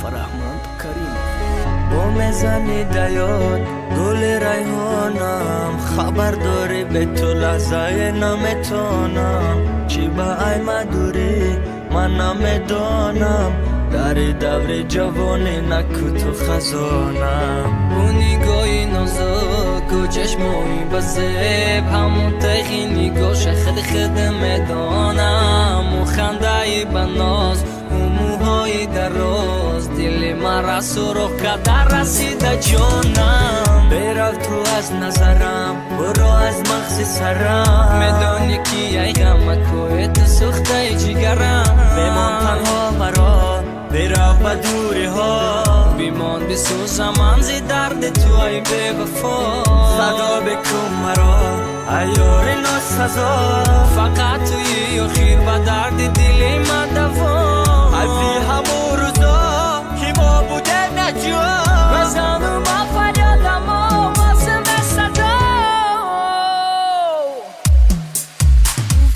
Фарахманд Каримов. Бо мезани даёд гули райҳонам, хабар дорӣ, бе ту лаҳзае наметонам. Чӣ ба айма дурӣ, ман намедонам. Дари даври ҷавонӣ наку ту хазонам. Бу нигоҳи нозуку чашмои ба зеб, ҳамун теғи нигоша худ худ медонам. У хандаи ба ноз, у мӯҳои дароз, дили мара суроғ карда расида ҷонам. Берав ту аз назарам, буро аз мағзи сарам. Медонӣ, ки ай ғамакои ту сӯхтаи ҷигарам. Бемон танҳо маро, бирав ба дуриҳо. Бимон, бисӯзаман зи дарди ту, ай бевафо. Садо бикун маро, ай ёри носазо. Фақат туи охир ба дарди дили ман даво. Ҳайфи ҳамун рӯзо, ки мо будем якҷо. Базану ма фарёдам, овозим садо.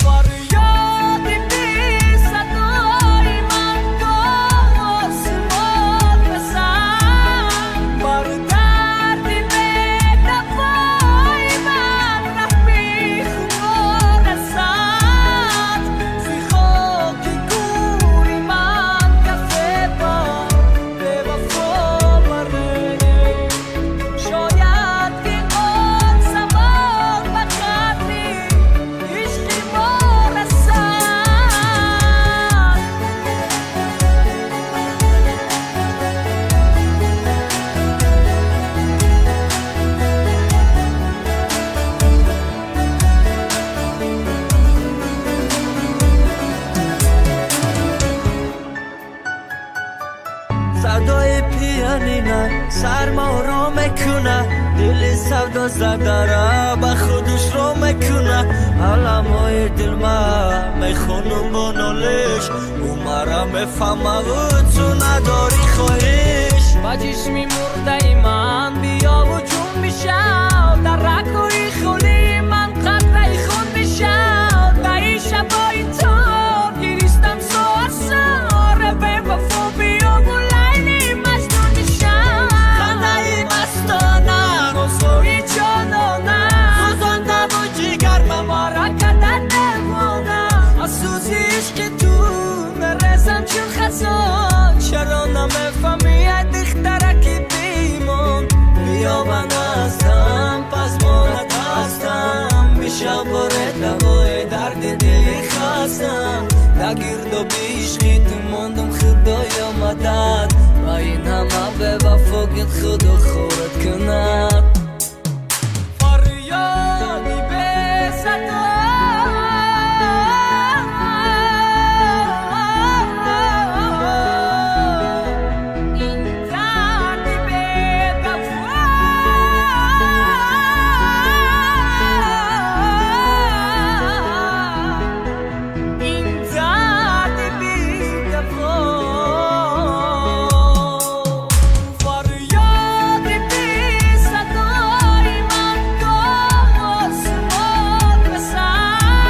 Фарёди бесадои ман то осмон расад. Бар дарди бедавои ман раҳми Худо расад. Зи хоки гӯри ман кафе бо бевафо баре. Шояд ки он замон ба қадри ишқи мо расад. Садои пианина сарморо мекуна, дили савдо задара ба худаш ро мекуна. Аламои дилма мехонум бо нолиш, ӯ мара мефаҳмаву цуна.